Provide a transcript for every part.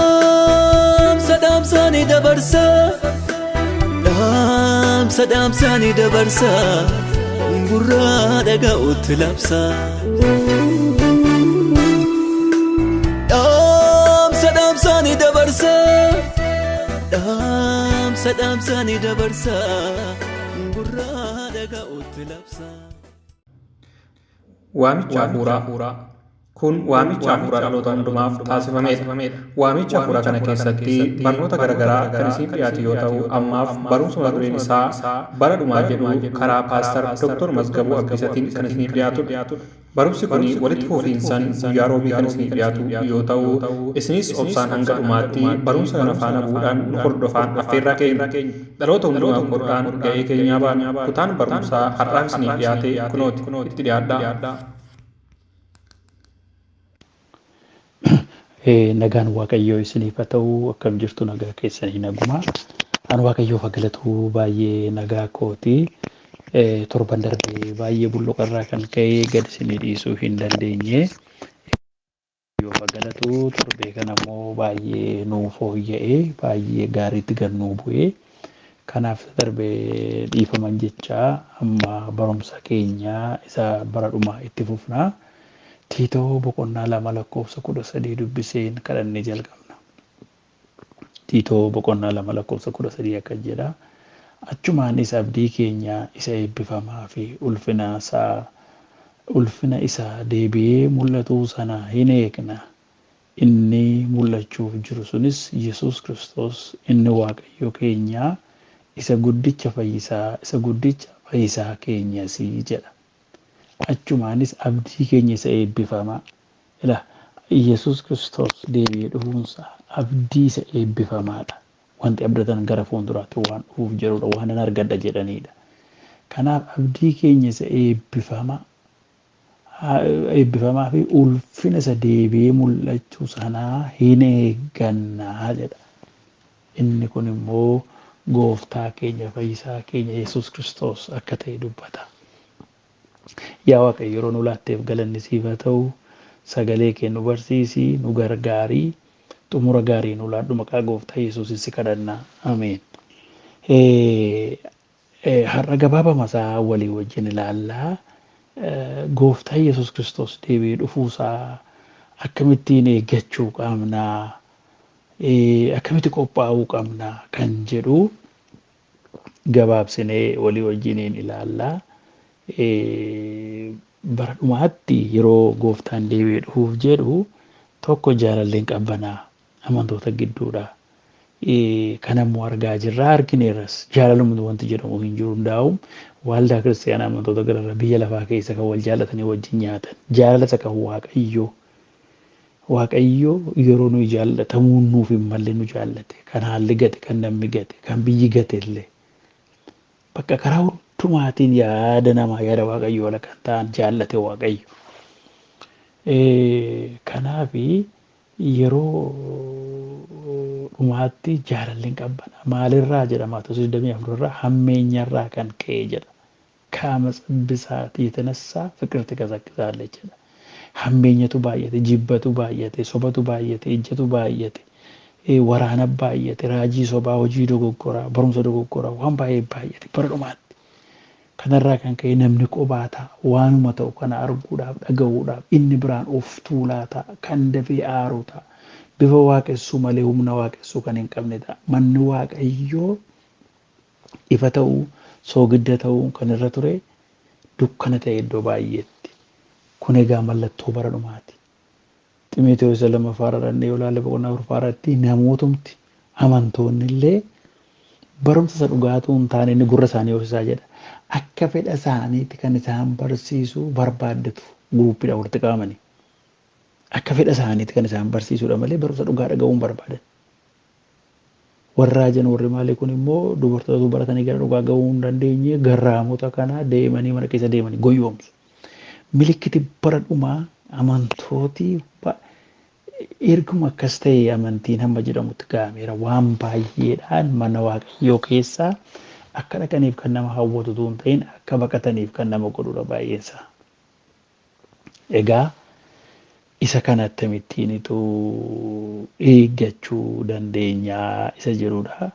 Dhaamsa dhaamsaanii dabarsa. Dhaamsa dhaamsaanii dabarsa. Gurraa dhaga'utti labsa. Dhaamsa dhaamsaanii dabarsa. Dhaamsa dhaamsaanii dabarsa. Gurraa dhaga'utti labsa. Waamicha Hafuuraa. Kun waamicha hafuuraa dhaloota hundumaaf taasifamedha. Waamicha hafuuraa kana keessatti barnoota garaagaraa kan isiin dhiyaatu yoo ta'u, ammaaf barumsa mata dureen isaa bara dhumaa jedhu karaa Paastar Dr. Mazgabuu Abdiisatiin kan isiniif dhiyaatudha. Barumsi kun walitti fufiinsaan guyyaa roobii kan isiniif dhiyaatu yoo ta'u, isinis obsaan hanga dhumaatti barumsa kana faana bu'uudhaan nu hordofaan affeerraa keenya. Dhaloota hundumaa godhuudhaan ga'ee keenyaa baana. Kutaan barumsaa har'aaf isiniif dhiyaate kunooti. Itti dhiyaadhaa. Nagaan Waaqayyoo isiniif haa ta'u. Akkam jirtu? Nagaa keessanii? Naguma. An Waaqayyoof haa galatu, baay'ee nagaa kooti. Torban darbee baay'ee bulluqarraa kan ka'e gad isinii dhiisuu hin dandeenye. Waaqayyoof haa galatu, torbee kana immoo baay'ee nuu fooyya'ee, baay'ee gaariitti gad nuu bu'ee. Kanaaf darbee dhiifaman jecha amma barumsa keenya isa bara dhumaa itti fufna. Tiitoo boqonnaa 2 lakkoofsa 13 dubbiseen kadhannee jalqabna. Tiitoo boqonnaa 2 lakkoofsa 13 akkas jedha. Achumaanis abdii keenya isa eebbifamaa fi ulfina isaa ulfina isa deebi'ee mul'atuu sana hin eegna. Inni mul'achuuf jiru sunis Yesuus Kiristoos inni Waaqayyo keenya isa guddicha fayyisaa isa guddicha fayyisaa keenyasi jedha. Achumaanis abdii keenya isa eebbifamaa. Ila Yesuus Kiristoos deebi'ee dhufuunsaa abdii isa eebbifamaadha. Wanti abdatan gara fuulduraatti waan dhufuuf jedhudha. Waan nan argadha jedhanidha. Kanaaf abdii keenya isa eebbifamaa eebbifamaa fi ulfina isa deebi'ee mul'achuu sanaa hin eeggannaa jedha. Inni kun immoo gooftaa keenya fayyisaa keenya Yesuus Kiristoos akka ta'e dubbata. Yaa Waaqayyo, yeroo nu laatteef galanni siif haa ta'u. Sagalee kee nu barsiisi, nu gargaari. Xumura gaarii nu laadhu, maqaa gooftaa Yesuusin si kadhanna. Ameen. Har'a gabaabama isaa walii wajjin ilaallaa. Gooftaa Yesuus Kiristoos deebi'ee dhufuusaa akkamittiin eeggachuu qabnaa? Akkamitti qophaa'uu qabna kan jedhu gabaabsinee walii wajjiniin ilaallaa. Bara dhumaatti yeroo gooftaan deebi'ee dhufuuf jedhu tokko jaalalleen qabbanaa amantoota gidduudha. Kan ammoo argaa jirra, argineerras, jaalalumti wanti jedhamu hin jiru. Hundaa'u waldaa kiristaanaa amantoota gararra biyya lafaa keessa kan wal jaallatanii wajjin nyaatan jaalala isa kan Waaqayyoo. Waaqayyo yeroo nuyi jaallatamuun nuuf hin malle nu jaallate, kan haalli gate, kan namni gate, kan biyyi gate illee, bakka karaa hundumaatiin yaada namaa yaada Waaqayyoo ala kan ta'an jaallate Waaqayyo. Kanaaf yeroo dhumaatti jaalalli hin qabbana. Maalirraa jedha? Maatewos 24 irraa, hammeenyarraa kan ka'e jedha. ከአመፅ ብዛት የተነሳ ፍቅር ትቀዘቅዛለች jedha. Hammeenyatu baay'ate, jibbatu baay'ate, sobatu baay'ate, ejjatu baay'ate, waraana baay'ate, raajii sobaa, hojii dogoggoraa, barumsa dogoggoraa, waan baay'ee baay'ate bara dhumaatti. Kanarraa kan ka'e namni qobaa ta'a, waanuma ta'u kana arguudhaaf, dhaga'uudhaaf, inni biraan of tuulaa ta'a, kan dafee aaru ta'a. Bifa waaqessuu malee humna waaqessuu kan hin qabne ta'a. Manni Waaqayyoo ifa ta'uu, soogidda ta'uu kan irra ture dukkana ta'e iddoo baay'eetti. Kun egaa mallattoo bara dhumaati. Ximotewos isa lammaffaa irra dhannee yoo ilaalle, boqonnaa afuraffaa irratti, namootumti amantoonni illee barumsa isa dhugaatuu hin taane inni gurra isaanii hoosisaa jedha. Akka fedha isaaniitti kan isaan barsiisu barbaaddatu, guruuppiidhaan walitti qabamanii. Akka fedha isaaniitti kan isaan barsiisudha malee barumsa dhugaa dhaga'uu hin barbaadan. Warra raajan warri maalii kun immoo dubartootatu baratanii gara dhugaa ga'uu hin dandeenye garraamota kana deemanii mana keessa deemanii goyoomsu. Milikkiti bara dhumaa amantooti erguma akkas ta'e amantiin hamma jedhamutti ga'ameera. Waan baay'eedhaan mana Waaqayyoo keessaa akka dhaqaniif kan nama hawwatu utuu hin ta'in akka baqataniif kan nama godhudha baay'eensaa. Egaa isa kana akkamittiinitu eeggachuu dandeenyaa isa jedhudha.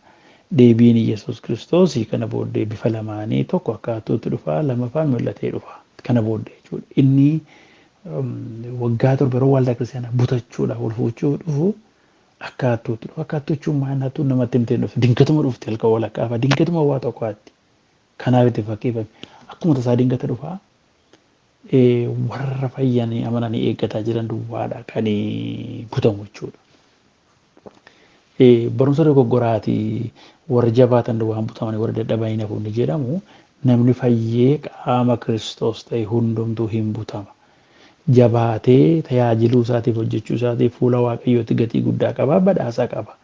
Deebiin Yesuus Kiristoos kana booddee bifa lamaanii tokko akka hattuutti dhufa, lammaffaan mul'atee dhufa. Kana booddee jechuudha. Inni waggaa 7 yeroo waldaa kiristaanaa butachuudhaaf ol fuuchuuf dhufu akka hattuutti dhufa. Akka hattuu jechuun maal hattuun namatti himtee hin dhuftu. Dingatuma dhufti halkan walakkaa fa'a. Dingatuma waa tokko hatti. Kanaaf itti fakkeeffame. Akkuma tasaa dingata dhufa. Warra fayyanii amananii eeggataa jiran duwwaadha kan butamu jechuudha. Barumsa dogoggoraati warri jabaatan duwwaan butamanii warri dadhabanii hafu inni jedhamu namni fayyee qaama Kiristoos ta'e hundumtuu hin butama. Jabaatee tajaajiluu isaatiif hojjechuu isaatiif fuula Waaqayyootti gatii guddaa qaba, badhaasa qaba.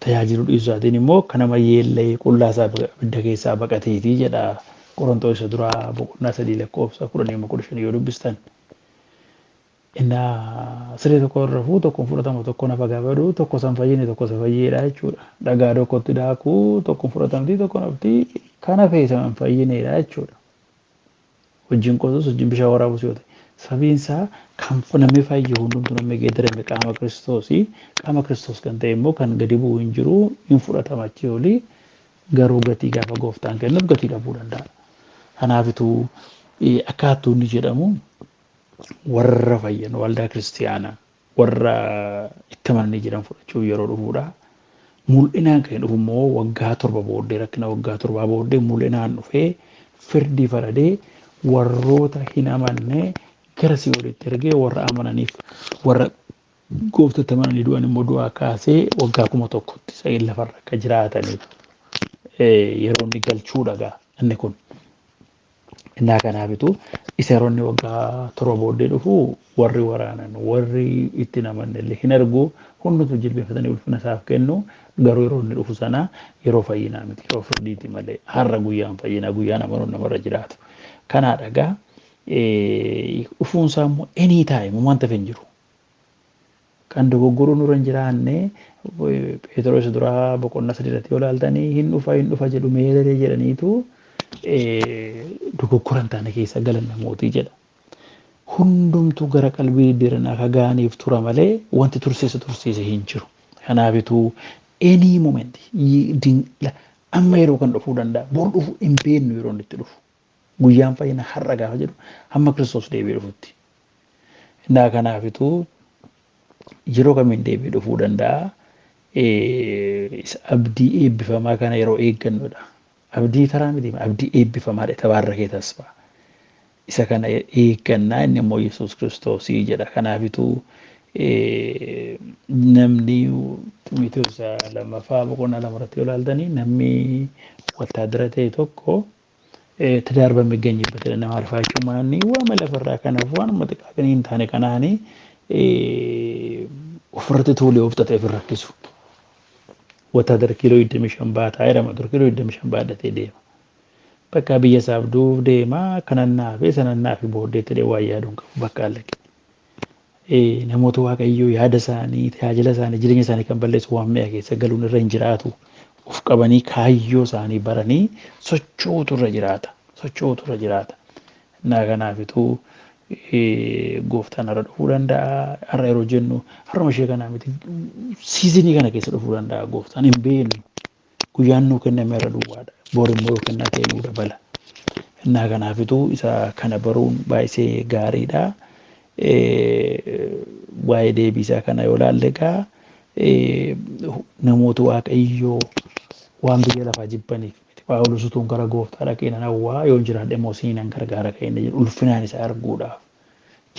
Tajaajiluu dhiisuu isaatiin immoo akka nama yeella'ee qullaa isaa ibidda keessaa baqateetii jedha. Qorontoos isa duraa boqonnaa 3 lakkoofsa 10-15 yoo dubbistan. Innaa siree tokko irra rafuu tokkoon fudhatamu tokko nafa gaafa du'u tokko san fayyine tokko isa fayyeedha jechuudha. Dhagaa tokkotti daakuu tokkoon fudhatamti tokko nafti kana feesa hin fayyineedha jechuudha. Hojiin qotus hojiin bishaan waraabus yoo ta'e. Sababiin isaa kan namni fayye hundumtu namni geeddarame qaama Kiristoosii. Qaama Kiristoos kan ta'e immoo kan gadi bu'u hin jiru hin fudhatama achii olii garuu gatii gaafa gooftaan kennuuf gatii dhabuu danda'a. Kanaafituu akka hattuu inni jedhamu warra fayyan waldaa kiristiyaanaa warra itti amananii jiran fudhachuuf yeroo dhufuudha. Mul'inaan kan dhufu immoo waggaa 7 booddee rakkina waggaa 7 booddee mul'inaan dhufee firdii faradee warroota hin amanne gara si'oolitti ergee warra amananiif warra gooftatti amananii du'an immoo du'aa kaasee waggaa 1000tti isa lafarra akka jiraataniif yeroo inni galchuudha gaa inni kun. Innaa kanaafitu isa yeroo inni waggaa 7 booddee dhufu warri waraanan warri itti namanne illee hin argu hundumtu jilbeeffatanii ulfina isaaf kennu garuu yeroo inni dhufu sana yeroo fayyinaa miti yeroo firdiiti malee har'a guyyaan fayyinaa guyyaan amanuun namarra jiraatu. Kanaadha gaa dhufuun isaa immoo any time wanta hin jiru. Kan dogoggoruu nurra hin jiraanne Pheexiroos duraa boqonnaa 3 irratti yoo ilaaltanii hin dhufa jedhu meelee jedhaniitu dogoggora hin taane keessa galan namootii jedha. Hundumtuu gara qalbii diddiirannaa akka ga'aniif tura malee wanti tursiise hin jiru. Kanaafituu any moment amma yeroo kan dhufuu danda'a. Bor dhufu hin beeknu yeroo inni itti dhufu. Guyyaan fayyina har'a gaafa jedhu hamma Kiristoos deebi'ee dhufutti. Innaa kanaafituu yeroo kamiin deebi'ee dhufuu danda'a. Abdii eebbifamaa kana yeroo eeggannudha. Abdii taraa miti abdii eebbifamaadha tabaarrakee tasfaa. Isa kana eeggannaa inni immoo Yesuus Kiristoosii jedha. Kanaafituu namni Ximiteewos 2ffaa boqonnaa 2 irratti yoo ilaaltanii namni wattaadara ta'e tokko ትዳር በሚገኝበት nama አልፋችሁ ማኒ waama lafarraa kanaaf waanuma xiqqaa hin taane kanaani ofirratti tuulee of xaxee of rakkisu. Wattaadara kiiloo 25 baataa jedhama ture kiiloo 25 baadhatee deema. Bakka biyya isaaf duuf deema kanannaa fi sanannaa fi booddeetti ta'ee waa yaaduun qabu bakka allaqe. Namoota Waaqayyoo yaada isaanii tajaajila isaanii jireenya isaanii kan balleessu waan mi'a keessa galuun irra hin jiraatu. Of qabanii kaayyoo isaanii baranii socho'uutu irra jiraata. Socho'uutu irra jiraata. Innaa kanaafituu gooftaan har'a dhufuu danda'a. Har'a yeroo jennu har'uma ishee kanaa miti siizinii kana keessa dhufuu danda'a gooftaan hin beeknu. Guyyaan nuu kenname irra duwwaadha. Bor immoo yoo kennaa ta'e nuu dabala. Innaa kanaafituu isa kana baruun baay'isee gaariidha. Waa'ee deebii isaa kana yoo ilaalle egaa namoota Waaqayyoo waan biyya lafaa jibbaniif miti. Phaawulos utuu gara gooftaa dhaqee nan hawwaa yoo jiraadhe immoo isiin gargaara kan inni jedhu ulfinaan isa arguudhaaf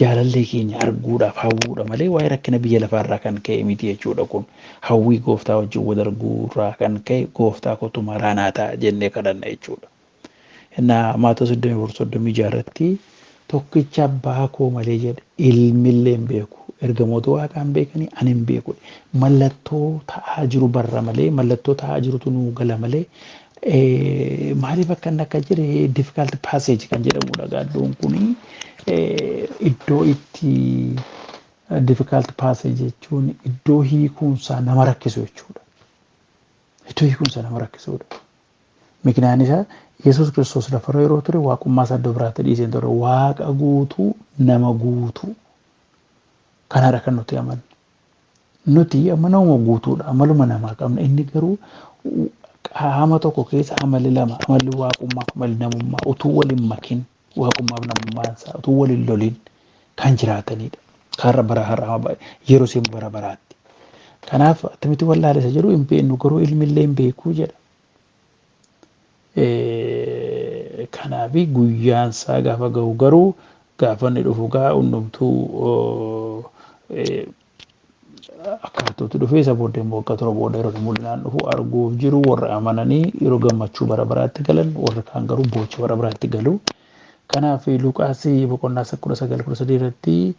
jaalallee keenya arguudhaaf hawwuudha malee waa'ee rakkina biyya lafaarraa kan ka'e miti jechuudha kun hawwii gooftaa wajjin wal arguurraa kan ka'e gooftaa kootu maraanaa ta'a jennee kadhanna jechuudha. Innaa Maatewos 24:36 irratti Tokkicha abbaa koo malee jedhe ilmillee hin beeku. Ergamoota waaqaa hin beekanii ani hin beeku. Mallattoo ta'aa jiru barra malee mallattoo ta'aa jirutu nuu gala malee maaliif akka inni akka jedhe difficult passage kan jedhamudha gaaddoon kuni iddoo itti difficult passage jechuun iddoo hiikuunsaa nama rakkisu jechuudha. Iddoo hiikuunsaa nama rakkisudha. Miknaan isaa Yesuus Kiristoos lafarra yeroo ture waaqummaa isaa iddoo biraatti dhiisee ture waaqa guutuu nama guutuu kanadha kan nuti amannu. Nuti amma nama guutuudha amaluma namaa qabna inni garuu qaama tokko keessa amalli lama amalli waaqummaa fi amalli namummaa utuu waliin makin waaqummaa fi namummaan isaa utuu waliin lolin kan jiraatanidha. Karra bara har'aa yeroo isin bara baraatti. Kanaaf attamitti wallaale isa jedhu hin beeknu garuu ilmi illee hin beekuu jedha. Kanaaf guyyaan isaa gaafa gahu garuu gaafa inni dhufu gaa hundumtuu akkaatuutti dhufee isa booddee immoo akka tura booda yeroo mul'inaan dhufu arguuf jiru warra amananii yeroo gammachuu bara baraatti galan warri kaan garuu boocha bara baraatti galu. Kanaaf Luqaas boqonnaa 19:13 irratti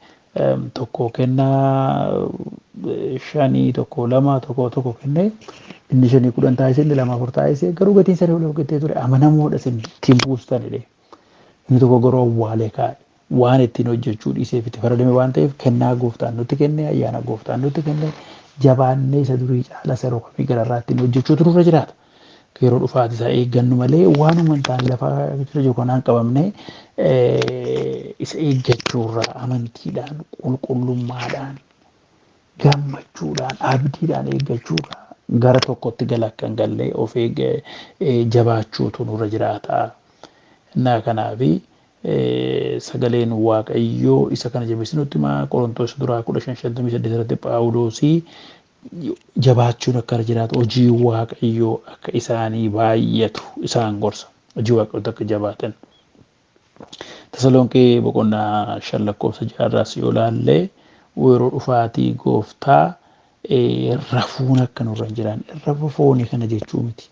tokko kennaa 5 tokko 2 tokko 1 kennee inni 5 10 taasise inni 2 4 taasise garuu gatiin sadii ol gattee ture amanamoodha isin ittiin buustan jedhee. Inni tokko garuu awwaalee kaa'e. Waan ittiin hojjechuu dhiiseef itti faradame waan ta'eef kennaa gooftaan nutti kenne ayyaana gooftaan nutti kenne jabaannee isa durii caala isa yeroo kamii gararraa ittiin hojjechuutu nurra jiraata. Yeroo dhufaati isaa eeggannu malee waanuma hin taane lafa jiru kanaan qabamnee isa eeggachuurraa amantiidhaan qulqullummaadhaan gammachuudhaan abdiidhaan eeggachuurraa gara tokkotti gala akka hin galle of jabaachuutu nurra jiraata. Innaa kanaafi sagaleen Waaqayyoo isa kana jabeessi nutti himaa Qorontoos duraa 15:58 irratti Phaawuloosii jabaachuun akka irra jiraatu hojii Waaqayyoo akka isaanii baay'atu isaan gorsa. Hojii Waaqayyootti akka jabaatan. Tasalonqee boqonnaa 5 lakkoofsa 6 irraas yoo ilaalle yeroo dhufaatii gooftaa rafuun akka nurra hin jiraanne rafu foonii kana jechuu miti.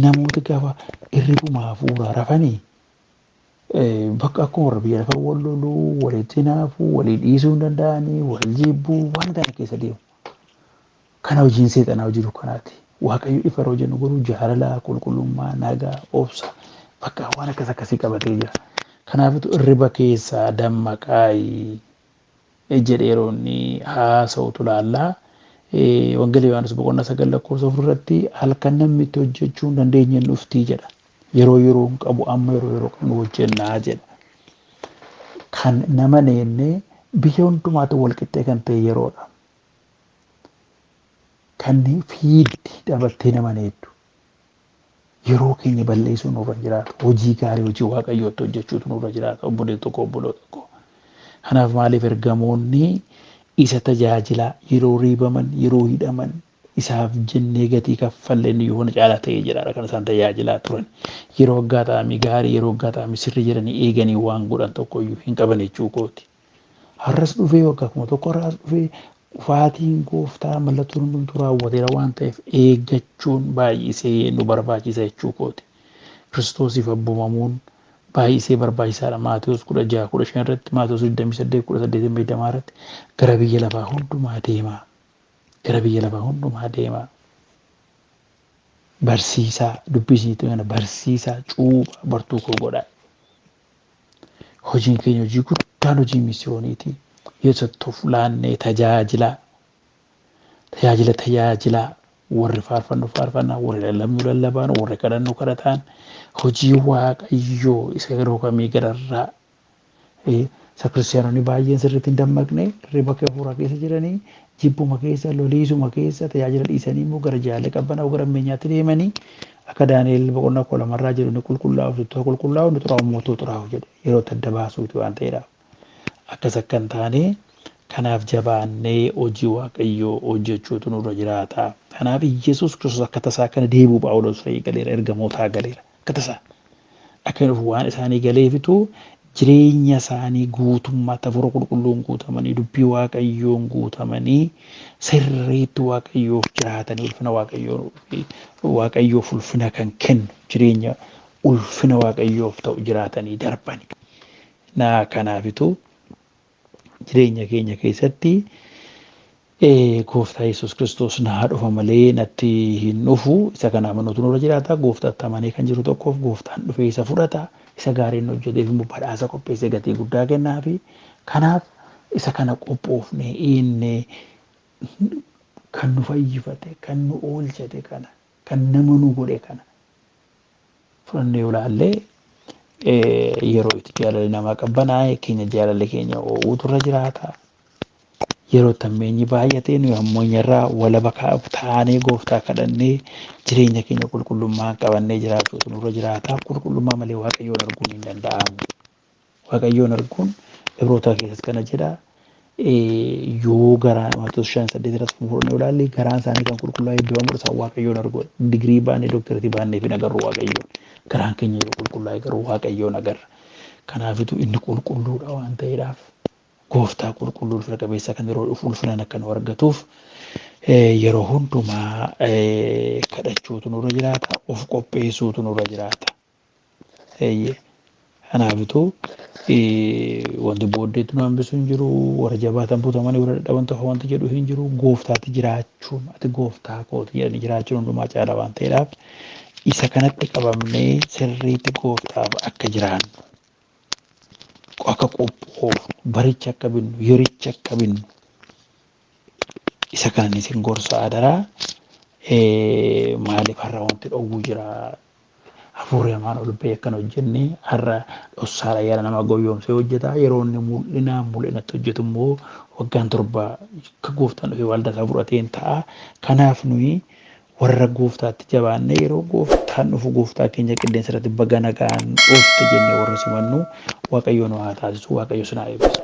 Namooti gaafa irribuma hafuuraa rafanii bakka akkuma warra biyya lafaa wal loluu, walitti hinaafuu, walii dhiisuu hin danda'anii, wal jibbuu waan kana keessa deemu. Kana hojiin seexanaa hojii dukkanaati. Waaqayyo ifa yeroo jennu garuu jaalala, qulqullummaa, nagaa, obsa bakka waan akkas akkasii qabatee jira. Kanaafitu irriba keessaa dammaqaayi jedhee yeroo inni haasa'utu laallaa. Wangeela Yohaannis boqonnaa 9 lakkoofsa 4 irratti halkan namni itti hojjechuu hin dandeenye dhuftii jedha. Yeroo yeroo hin qabu amma yeroo yeroo qabnu hojjennaa jedha. Kan nama neenne biyya hundumaatti wal qixxee kan ta'e yeroodha. Kan fiiddi dhabattee nama needdu. Yeroo keenya balleessuun nurra hin jiraatu. Hojii gaarii hojii waaqayyootti hojjechuutu nurra jiraata. Obboleessa tokko obboloo tokko. Kanaaf maaliif ergamoonni isa tajaajilaa yeroo riibaman yeroo hidhaman isaaf jennee gatii kaffallee inni yoona caalaa ta'ee jiraadha kan isaan tajaajilaa turan. Yeroo aggaataamii gaarii yeroo aggaataamii sirrii jedhanii eeganii waan godhan tokko iyyuu hin qaban jechuu kooti. Har'as dhufee waggaa 1000 har'as dhufee dhufaatiin gooftaa mallattoon hundumtuu raawwateera waan ta'eef eeggachuun baay'isee nu barbaachisa jechuu kooti. Kiristoosiif abboomamuun baay'isee barbaachisaadha. Maatewos 16:15 irratti, Maatewos 28:18 irratti gara biyya lafaa hundumaa deemaa. Gara biyya lafaa hundumaa deemaa. Barsiisaa dubbii isinitti kana barsiisaa cuuphaa bartuu koo godhaa. Hojiin keenya hojii guddaan hojii misiyooniiti. Yesuutti of laannee tajaajilaa. Tajaajila tajaajilaa warri faarfannu faarfannaa, warri lallabnu lallabaan, warri kadhannu kadhataan hojii waaqayyoo isa yeroo kamii gararraa isa kiristaanonni baay'een sirriitti hin dammaqne riba hafuuraa keessa jiranii jibbuma keessa loliisuma keessa tajaajila dhiisanii immoo gara jaalle qabbanaa'u gara ammeenyaatti deemanii akka Daani'el boqonnaa 12rraa jedhu inni qulqullaa'u tuttuu qulqullaa'u inni xuraa'u immoo xuraa'u jedhe yeroo itti adda baasuuti waan ta'eedhaaf. Akkas akka hin taane kanaaf jabaannee hojii waaqayyoo hojjechuutu nurra jiraata. Kanaaf Iyyasuus Kiristoos akka tasaa kana deebi'u Phaawulos fa'ii galeera ergamootaa galeera akka tasaa. Akka inni dhufu waan isaanii galeefitu jireenya isaanii guutummaatti hafuura qulqulluun guutamanii dubbii waaqayyoon guutamanii sirriitti waaqayyoof jiraatanii ulfina waaqayyoof ulfina kan kennu jireenya ulfina waaqayyoof ta'u jiraatanii darbani. Na kanaafitu jireenya keenya keessatti gooftaa Yesuus Kiristoos naa dhufa malee natti hin dhufu. Isa kana amanuutu nurra jiraata. Gooftaatti amanee kan jiru tokkoof gooftaan dhufee isa fudhata. Isa gaariin hojjeteef immoo badhaasa qopheessee gatii guddaa kennaafi. Kanaaf isa kana qophoofne eenne kan nu fayyifate, kan nu oolchate kana, kan nama nu godhe kana fudhannee yoo ilaalle yeroo itti jaalalli namaa qabbanaa'e keenya jaalalli keenya oo'uutu irra jiraata. Yeroo itti hammeenyi baay'ate nuyi hammeenyarraa walaba taanee gooftaa kadhannee jireenya keenya qulqullummaa qabannee jiraachuutu nurra jiraata. Qulqullummaa malee Waaqayyoon arguun hin danda'amu. Waaqayyoon arguun Ibroota keessas kana jedha. Yoo garaa Maatewos 5:8 irratti fudhannee ilaalle garaan isaanii kan qulqullaa'e eebbifamuudha isaan Waaqayyoon argu. Digirii baannee dooktareetii baannee fi agarru Waaqayyoon. Garaan keenya yoo qulqullaa'e garuu Waaqayyoon agarra. Kanaafitu inni qulqulluudha waan ta'eedhaaf gooftaa qulqulluu ulfina qabeessa kan yeroo dhufu ulfinaan akka nu argatuuf yeroo hundumaa kadhachuutu nurra jiraata, of qopheessuutu nurra jiraata. Kanaafitu wanti booddeetti nu hambisu hin jiru, warra jabaatan butamanii warra dadhaban ta'u wanti jedhu hin jiru, gooftaatti jiraachuun ati gooftaa kooti jedhanii jiraachuun hundumaa caala waan ta'eedhaaf isa kanatti qabamnee sirriitti gooftaaf akka jiraannu, akka qophoofnu, baricha akka binnu, yericha akka binnu isa kanan isin gorsa adaraa. Maaliif har'a wanti dhowwu jira? Hafuurri hamaan ol ba'ee akkan hojjenne har'a dhossaadha yaada nama gowwoomsee hojjeta. Yeroo inni mul'inaan mul'inatti hojjetu immoo waggaan 7 akka gooftaan dhufee waldaa isaa fudhateen ta'a. Kanaaf nuyi warra gooftaatti jabaannee yeroo gooftaan dhufu gooftaa keenya qilleensa irratti baga nagaan dhufte jennee warra simannu Waaqayyo nu haa taasisu. Waaqayyo isin haa eebbisu.